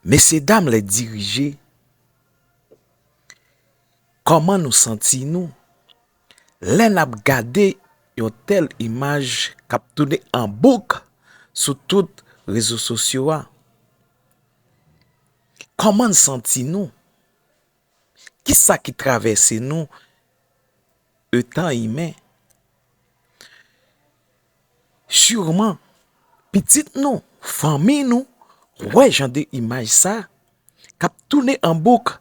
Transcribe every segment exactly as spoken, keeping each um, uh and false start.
Mesye dam, lè dirije, kòman nou santi nou lè n ap gade yon tèl imaj k ap tounen an bouk sou tout rezo sosyo a? Kòman n santi nou? Kisa ki travèse nou etan imen? Siman, pitit nou, fanmi nou, wè jan de imaj sa k ap tounen an bouk.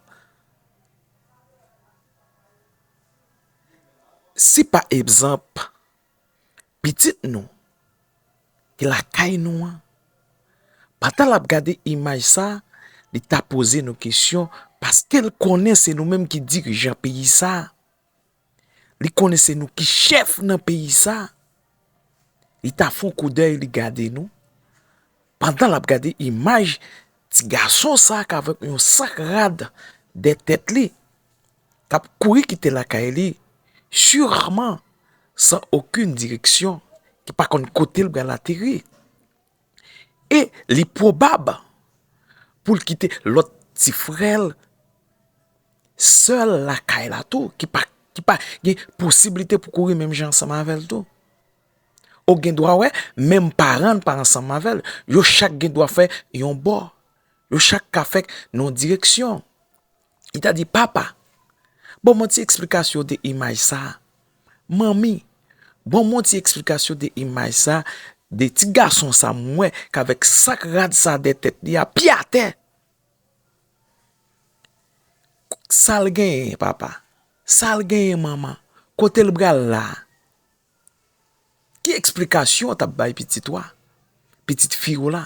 Si pa egzanp, pitit nou ki lakay nou an, pandan l ap gade imaj sa, li ta poze nou kesyon, paske l konnen se nou menm ki dirijan peyi sa. Li konnen se nou ki chèf nan peyi sa. Li ta fè yon koudèy, li gade nou. Pandan l ap gade imaj ti gason sa k avèk yon sak rad dèyè tèt li, k ap kouri kite lakay li, siman san okenn direksyon, ki pa konn kote l pral ateri. E li pwobab pou l kite lòt ti frè l sèl lakay la tou, ki pa, ki pa gen posiblite pou kouri menm jan ansanm avè l tou. Ou gen dwa wè, menm paran l pa ansanm avè l. Yo chak gen dwa fè yon bò. Yo chak ka fè nan yon direksyon. Li ta di, "Papa, ban m yon ti eksplikasyon de imaj sa a. Manmi, ban m yon ti eksplikasyon de imaj sa a, de ti gason sa m wè k avèk sak rad sa dèyè tèt li a, pye atè. Sa l genyen, papa? Sa l genyen, manman? Kote l pral la a?" Ki eksplikasyon w t ap bay pitit ou a, pitit fi w la,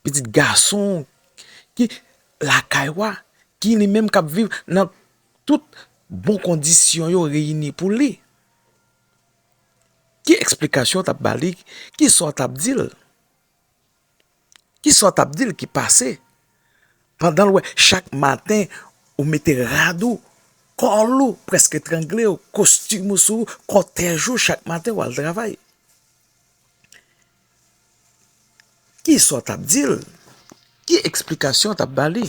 pitit gason w ki lakay ou a, ki li menm k ap viv nan tout bon kondisyon yo reyini pou li? Ki eksplikasyon w t ap ba li? Kisa w t ap di l? Kisa w t ap di l ki pase? Pandan l wè chak maten ou mete rad ou, kòl ou prèske trangle w, kostim ou sou ou, kòtèj ou chak maten w al travay. Kisa w t ap di l? Ki eksplikasyon w t ap ba li?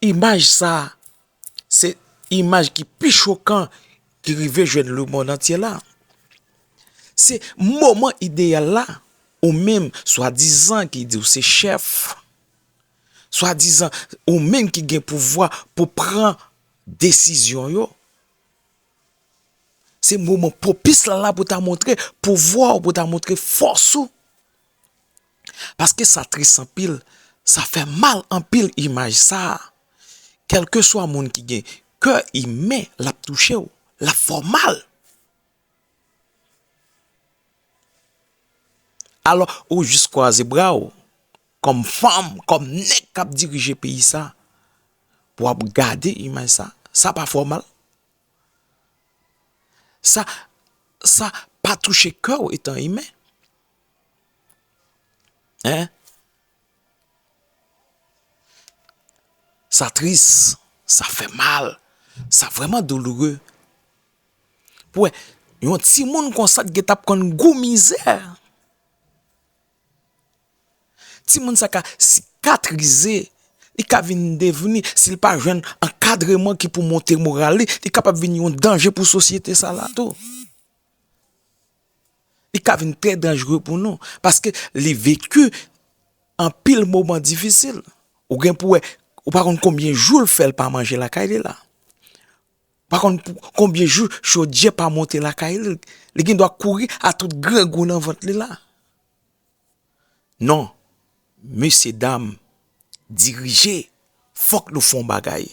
Imaj sa a, se imaj ki pi chokan ki rive jwenn lemonn antye la. Se moman ideyal la, ou menm, swadizan ki di w se chèf, swadizan ou menm ki gen pouvwa pou pran desizyon yo. Se moman pwopis la la pou ta montre pouvwa w, pou ta montre fòs ou. Paske sa tris anpil, sa fè mal anpil imaj sa a. Kèlkeswa moun ki gen kè imen, l ap touche w, l ap fè w mal. Alò, ou jis kwaze bra w, kòm fanm, kòm nèg k ap dirije peyi sa, pou w ap gade imaj sa. Sa pa fè w mal? Sa, sa pa touche kè w etan imen? Hein? Sa tris, sa fè mal, sa vrèman douloure. Pou wè, yon timoun konsa t gentan ap konn gou mizè. Timoun sa ka sikatrize, li ka vin devni, si l pa jwenn ankadreman ki pou monte moral li, li kapab vin yon danje pou sosyete sa la tou. Li ka vin trè danjere pou nou, paske li veki anpil moman difisil. Ou gen pou wè, ou pa konn konbyen jou l fè l pa manje lakay li la. Ou pa konn pou, konbyen jou chodyè pa monte lakay li. Li gen dwa kouri a tout grangou nan vant li la. Non, mesye dam, dirije, fòk nou fè yon bagay.